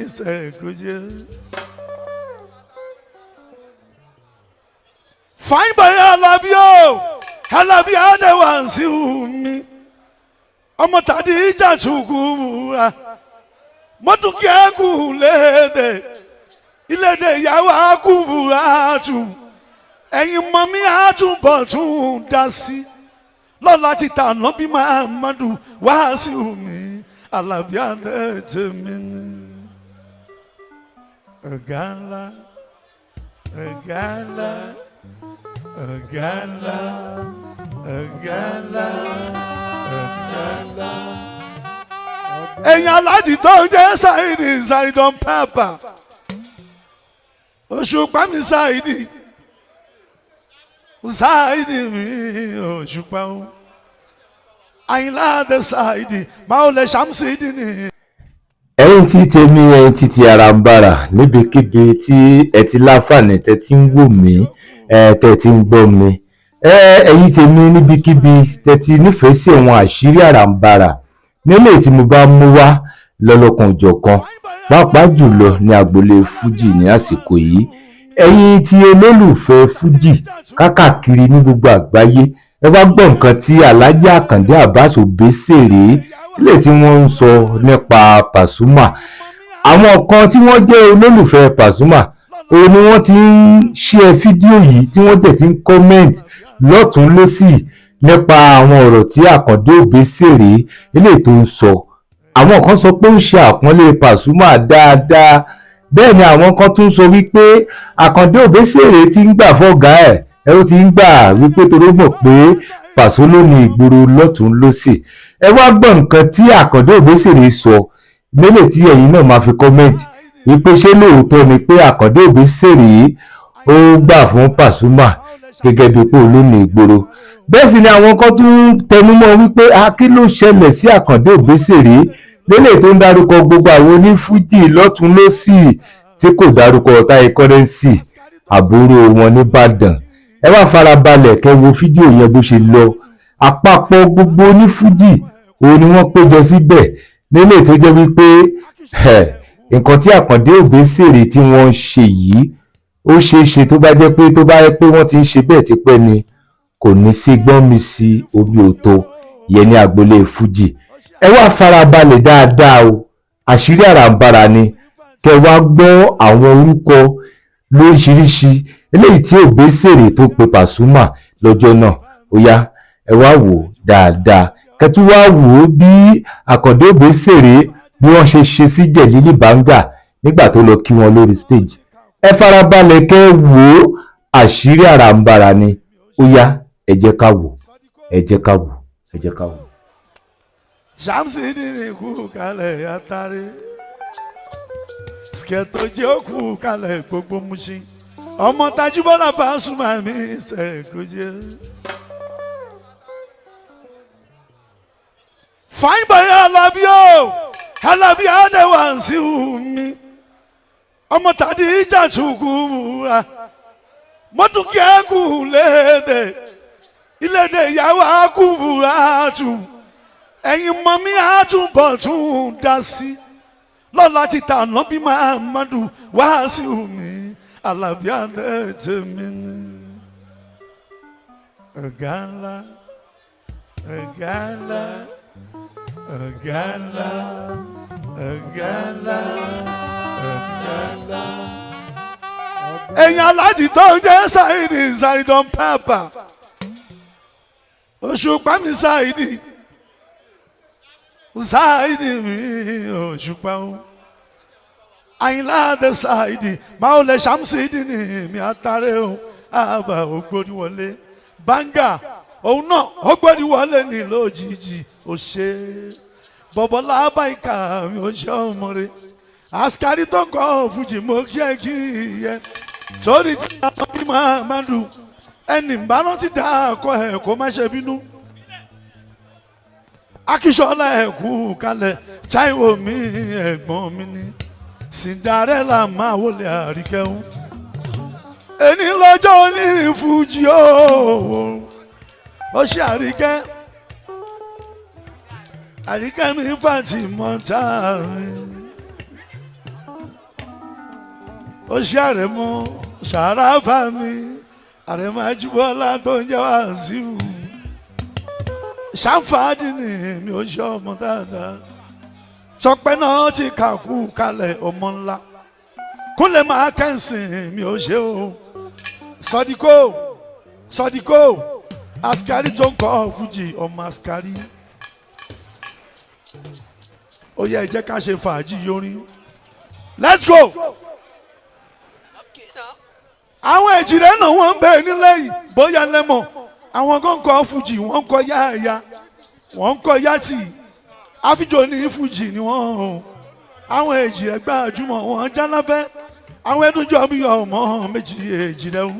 ṣèkújẹ. Fine boy Alábí o, Alábí Adéwàsí mi, ọmọ tàdí ìjà tukù wúra, mọ́tòkì ẹ̀kú léde, ìlédè ìyàwó àkúwúrà tù, ẹ̀yin mọ́ mi àtúbọ̀ tún dá sí lọ́la ti tànà bí Muhammadu wá sí mi, Àlàbí Adétèmi ni. Ọ̀gá ńlá, ọ̀gá ńlá, ọ̀gá ńlá, ọ̀gá ńlá, ọ̀gá ńlá. Ẹ̀yin aláàjì tó ń jẹ́ Saidi Saidon Pepper, Òṣùpá mi Saidi Saidi mi Òṣùpá o, Àyìnlá Adé Saidi máa lè Ṣàmùsídì ni. Ẹ̀yin tí tèmi, ẹ̀yin tí ti Arambara, níbikíbi tí ẹ ti láǹfààní tẹ́ ti ń wò mí, ẹ tẹ́ ti ń gbọ́ mi, ẹ̀yin tèmi níbikíbi tẹ́ ti nífẹ̀ẹ́ sí àwọn àṣírí Arambara nílé tí mo bá mú wá lọ́lọ́kan òjọ̀kan, pàápàá jùlọ ní agboolé fújì ní àsìkò yìí, ẹ̀yin tí olólùfẹ́ fújì kákàkiri ní gbogbo àgbáyé, ẹ wá gbọ́ nǹkan tí Alhaji Akande Abbas Obesere ilé tí wọ́n ń sọ nípa Pasuma. Àwọn kan tí wọ́n jẹ́ olólùfẹ́ Pasuma òun ni wọ́n ti ń share fídíò yìí, tí wọ́n dẹ̀ ti ń comment lọ́tún lọ́sì nípa àwọn ọ̀rọ̀ tí Akande Obesere ilé tó ń sọ. Àwọn kan sọ pé ó ń ṣe àpọ́nlé Pasuma dáadáa, bẹ́ẹ̀ ni àwọn kan tún sọ wípé Akande Obesere ti ń gbà fọ́gàá ẹ̀, ẹ ó ti ń gbà wípé torí mọ̀ pé Paso ló ní ìgboro lọ́tún lọ́sì. Ẹ wá gbọ́ nǹkan tí Akande Obesere sọ nílé tí ẹ̀yin náà máa fi comment wípé ṣé lóòótọ́ ni pé Akande Obesere ó gbà fún Pasuma gẹ́gẹ́ bíi pé òun ló ní ìgboro. Bẹ́ẹ̀ sì ni àwọn kan tún tẹnumọ́ wípé a kí ló ṣẹlẹ̀ sí Akande Obesere lélẹ̀ tó ń dárúkọ gbogbo àwọn onífújì lọ́tún lọ́sì tí kò dárúkọ Táyé Currency, àbúrò wọn nìbàdàn. Ẹ wá farabalẹ̀ kẹ́ wo fídíò yẹn bó ṣe lọ. Àpapọ̀ gbogbo onífújì òun ni wọ́n péjọ síbẹ̀ nílé tó jẹ́ wípé nǹkan tí Akande Obesere tí wọ́n ń ṣe yìí, ó ṣeé ṣe tó bá jẹ́ pé tó bá yẹ pé wọ́n ti ń ṣe bẹ́ẹ̀ tipẹ́ ni, kò ní sí gbọ́n mi sí omi òtó yẹn ní agboolé fújì. Ẹ wá farabalẹ̀ dáadáa o, àṣírí Arambara ni kẹ wá gbọ́ àwọn orúkọ lóríṣiríṣi eléyìí tí Obesere tó pe Pasuma lọ́jọ́ náà. Ó yá, ẹ wá wò ó dáadáa, kẹtù wá wò ó bí Akande Obesere bí wọ́n ṣe ṣe sí Jẹ̀lílì Banga nígbà tó lọ kí wọn lórí stage. Ẹ farabalẹ̀ kẹ́ wò ó, àṣírí Arambara ni. Ó yá, ẹ jẹ́ ká wò, ẹ jẹ́ ká wò, ẹ jẹ́ ká wò. Ṣàmùsídì ní kú kalẹ̀ àtàrí skẹ̀tò jẹ́ òkú kalẹ̀ gbogbo Mushin, ọmọ Tajúbọ́lá Pasuma mi ṣèkújẹ́. Fine boy Alábí o, Alábí Adéwàsí mi, ọmọ tàdí ìjà tukù wúra, mọ́tòkì ẹ̀kú léde, ìlédè ìyàwó àkúwúrà tù, ẹ̀yin mọ́ mi àtúbọ̀ tún dá sí lọ́la ti tànà bí Muhammadu wá sí mi, Àlàbí Adétèmi ni. Ọ̀gá ńlá, ọ̀gá ńlá, ọ̀gá ńlá, ọ̀gá ńlá, ọ̀gá ńlá. Ẹ̀yin aláàjì tó ń jẹ́ Saidi Saidon Pepper, Òṣùpá mi Saidi Saidi mi Òṣùpá o, Àyìnlá Adé Saidi máa lè Ṣàmùsídì ní mi àtàrẹ o, àbá ògbóni wọlé banga òun náà ògbóni wọlé ní lójijì ó ṣe bọ̀bọ̀lá báyìíká mi ò ṣe ọmọ rẹ àṣkárí tó ń kọ́ fújì mo kí ẹ kí ẹ torí tí a bí máa máa dùn ẹnì bá rántí dá akọ ẹ kó má ṣe bínú. Akíṣọlá ẹ̀kú kalẹ̀ Táíwò mi ẹ̀gbọ́n mi ni Cinderella máa wọlé àríkẹ́hún. Ẹni lọ́jọ́ ní fújì ó ó ṣe àríkẹ́ àríkẹ́ mi fàtí mọ́tà mi. Ó ṣe Àrẹ̀mú Sàràfà mi, Àrẹ̀mú Ajíbọ́lá tó ń jẹ́ Wàsíù. Ṣàǹfààní ni mi ò ṣe ọmọ dáadáa. Tọpẹ́ náà ti kàkú kalẹ̀ ọmọ ńlá. Kúnlẹ̀ máa kẹ́sìn mi ò ṣe o. Sọdíkò Sọdíkò askari tó ń kọ́ fújì ọmọ askari. Ó yẹ ẹ jẹ́ ká ṣe fàájì yorin. Let's go. Àwọn èjìrẹ́ náà wọ́n ń bẹ nílẹ̀ yìí bóyá lẹ́mọ̀. Àwọn kan kọ́ fújì, wọ́n ń kọ́ yáàyà, wọ́n ń kọ́ yátì. Àfijò ní fújì ni wọ́n o. Àwọn èjìrẹ́ gbajúmọ̀ wọ́n jálábẹ́. Àwọn ẹdúnjọ́ bí ọmọ méjì èjìrẹ́ o.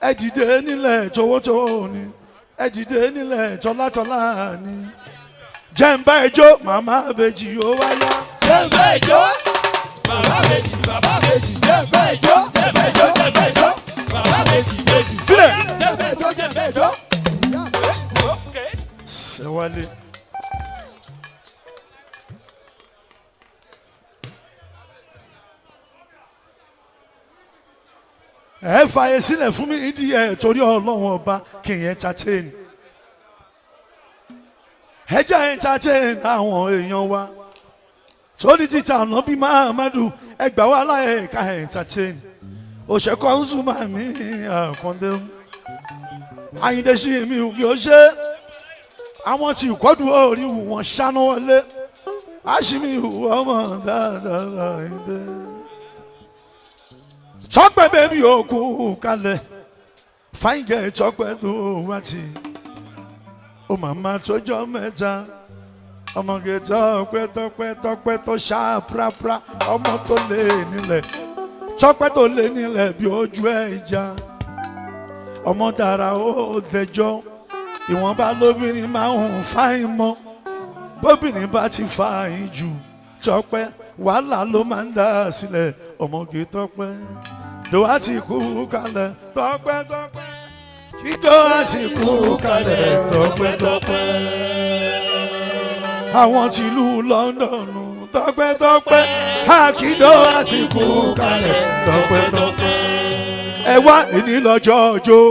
Ẹ dìde nílẹ̀ tọwọ́tọwọ́ ni. Ẹ dìde nílẹ̀ tọ́látọ́lá ni. Jẹ̀ǹbá ẹjọ́ màmá bèjì ó wáyá. Jẹ̀ǹbá ẹjọ́ bàbá bèjì bàbá bèjì jẹ̀ǹbá ẹjọ́ jẹ̀ǹbá ẹjọ́ jẹ̀ǹbá ẹjọ́ bàbá bèjì bèjì. Filẹ̀. Jẹ̀ǹbá ẹjọ́ jẹ̀ǹbá ẹjọ́. Sẹ́wálé. Ẹ fààyè sílẹ̀ fún mi ìdí ẹ̀ torí Ọlọ́run ọba kì í entertain. Ẹ jẹ́ entertain àwọn èèyàn wa. Torí títà ànábì Muhammadu ẹ gbà wá láyè ká entertain. Òṣèkọ́ ń sùn màmí àkàndé. Àyìndé ṣì mí ò ṣe é. Àwọn tí ìkọ́dù orí wù wọ́n ṣáná wọlé àṣìmí ìhùwà ọmọ dáadáa Àyìndé. Tọ́pẹ́ bẹ́bí òkú kalẹ̀ fáyìngẹ̀ tọ́pẹ́ tó wá tì ó màmá tójọ́ mẹ́ta ọmọge tọ́pẹ́ tọ́pẹ́ tọ́pẹ́ tó ṣá prapra ọmọ tó lé nílẹ̀ tọ́pẹ́ tó lé nílẹ̀ bí ojú ẹja ọmọ dára ó dẹjọ́ ìwọ̀nba lóbìnrin máa ń fáyín mọ́ bóbìnrin bá ti fáyín jù tọ́pẹ́ wàhálà ló máa ń dá sílẹ̀ ọmọge tọ́pẹ́ dòwà ti kú kalẹ̀ tọ́pẹ́ tọ́pẹ́ kí dòwà ti kú kalẹ̀ tọ́pẹ́ tọ́pẹ́ àwọn tìlú Lọ́ndọ̀nù tọ́pẹ́ tọ́pẹ́ kí dòwà ti kú kalẹ̀ tọ́pẹ́ tọ́pẹ́ ẹ wá ìní lọ́jọ́ ọjọ́.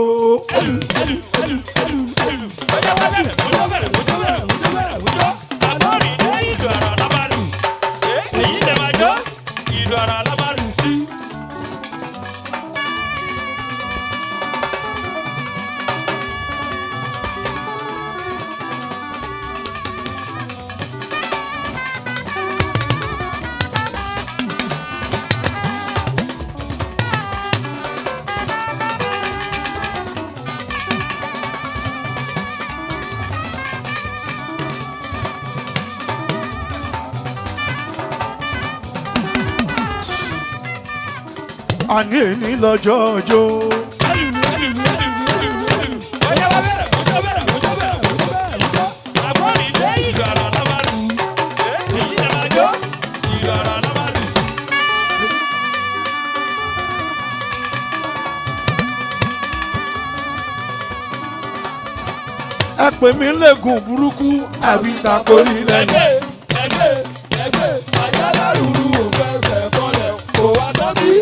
Àní èní lọ́jọ́ ọjọ́. Ẹ pè mí lẹ́gùn burúkú àbí takori lẹ́yìn. Ẹgbẹ́ ẹgbẹ́ àjálárùrù ò fẹsẹ̀ kọlẹ̀ kò wá tọ́bí.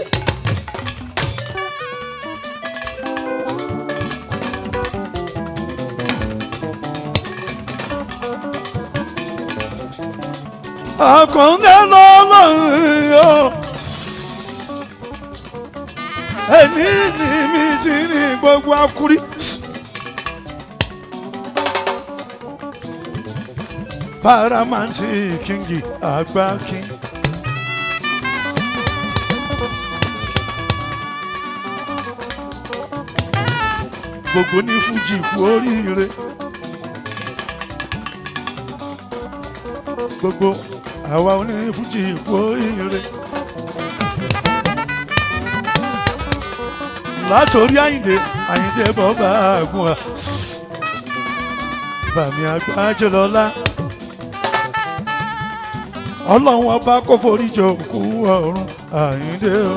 Àkàndé lọ́lọ́run o. Èmi ni mi ti ní gbogbo akúrí. Paramount King àgbà king. Gbogbo ní Fújì kú oríire. Gbogbo àwa oní Fújì kú oríire. Látòrí Àyìndé Àyìndé bọ́bá àgùn à bàmí àgbájọlọ́lá Ọlọ́run ọba kò foríjì òkú ọ̀run Àyìndé o.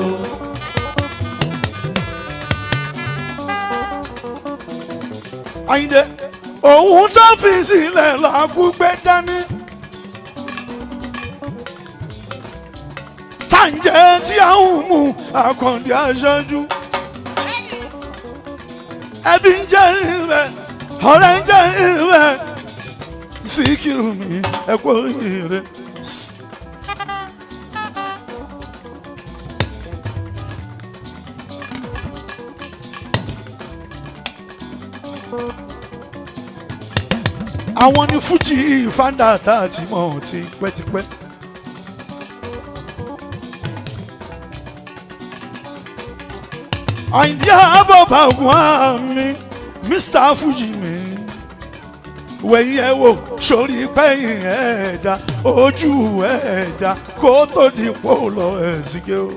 Àyìndé òun tó fi sílẹ̀ làákú gbé dání. Tá Tá ń jẹ tí a ń mú àkàndé aṣáájú. Ẹbí ń jẹ́ ìrẹ̀, ọ̀rẹ́ ń jẹ́ ìrẹ̀. Síkírù mi, ẹ kú oríire. Àwọn ní Fuji founder tá a ti mọ̀ tipẹ́tipẹ́. Àyìndé àbọ̀bà wá mi, Mr. Fuji mi. Wẹ̀yìn ẹ̀ wò sórí pẹ́yìn ẹ̀dá, ojú ẹ̀dá kó tó di pò lọ ẹ̀sìnkẹ́ o.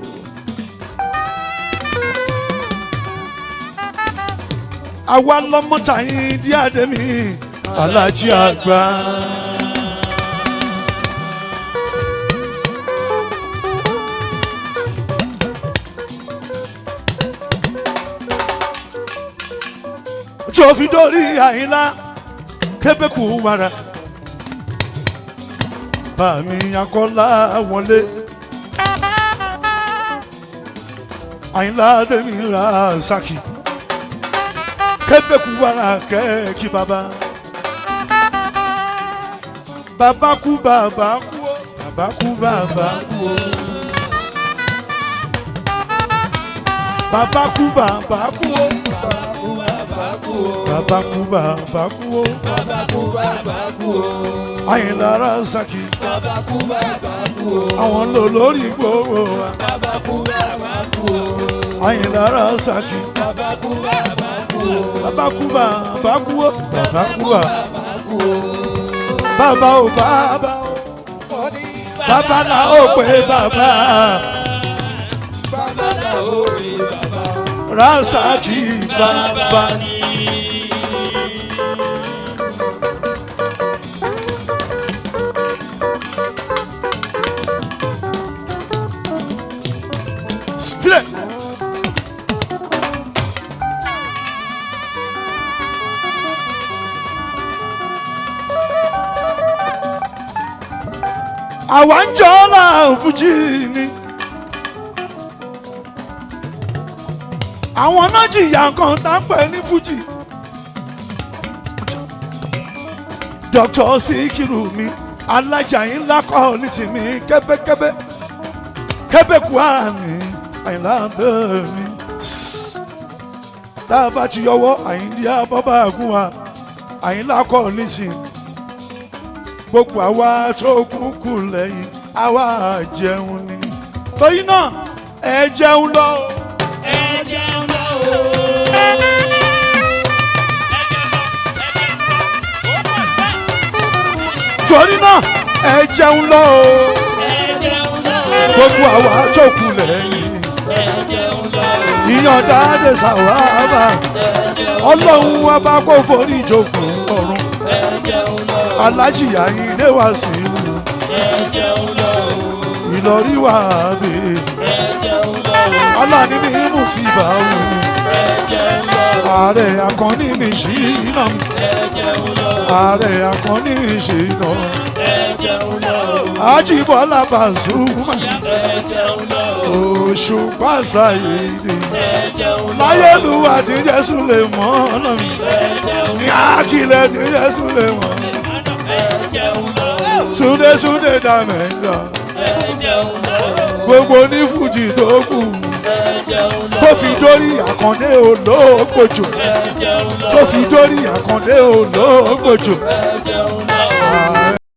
Àwa lọmọ tÀyìndé Àdèmí, Alájí àgbà. Tó fi dórí Àyìnlá kébékù wàrà bàmí akọ́lá wọlé Àyìnlá Àdèmí Rasaki kébékù wàrà kẹ́ẹ̀kì bàbá bàbá kú bàbá kú ó bàbá kú bàbá kú ó bàbá kú bàbá kú ó bàbá kú bàbá kú ó Bàbá kú bàbá kú o. Àyìnlá Rasaki Bàbá kú bàbá kú o. àwọn lò lórí gbogbo wa Bàbá kú bàbá kú o. Àyìnlá Rasaki Bàbá kú bàbá kú o. bàbá kú bàbá kú ó bàbá kú bàbá Bàbá kú o. bàbá ó bàbá ó bàbá là ó pé bàbá Bàbá là ó rí bàbá. Rasaki bàbá. Filẹ̀. Àwa ń jọ ọ́ là Fújì ni. Àwọn náà jìyà kan tá ń pè ní Fújì. Dr. Sikiru mi, alájà yín ńlá kọ́ ní tìmí kébékébé. Kébékù àmì Àyìnlá bẹ́ẹ̀ mi. Tá a bá ti yọwọ́ Àyìndé àbọ̀bá àgùn wa, Àyìnlá kọ́ ní tì. Gbogbo àwa tó kúkú lẹ́yìn, àwa jẹun ni. Torí náà, ẹ jẹun lọ. Ẹ jẹun lọ o. Torí náà, ẹ jẹun lọ o. Ẹ jẹun lọ o. Gbogbo àwa tó kù lẹ́yìn. Ẹ jẹun lọ o. Ìyọ̀ǹda dé sàwábà. Ọlọ́run wa bá kó forí ìjókòó ọ̀run. Ẹ jẹun lọ o. Alájì Àyìndé wá sí i. Ẹ jẹun lọ o. Ìlọrí wà bè. Ẹ jẹun lọ o. Aláàní mi mú sí ìbáwò. Ẹ jẹun lọ o. Ààrẹ akọni mi ṣì iná. Ẹ jẹun lọ o. Ààrẹ akọni mi ṣì iná. Ẹ jẹun lọ o. Àjíbọ́lá Pasuma. Ẹ jẹun lọ o. Òṣùpá Sáyídì. Ẹ jẹun lọ o. Láyélúwà tí Jésù lè mọ́ ọ̀nà mi. Ẹ jẹun Ní àkìlẹ̀ tí Jésù lè mọ́. Ẹ jẹun lọ o. Túndé Túndé dàmẹ́ńdà. Ẹ jẹun lọ o. Gbogbo ní Fújì tó kù. Ẹ jẹun lọ Tó o. fi dórí Àkàndé olóògbòjò. Ẹ jẹun lọ Tó o. fi dórí Àkàndé olóògbòjò. Ẹ jẹun lọ o.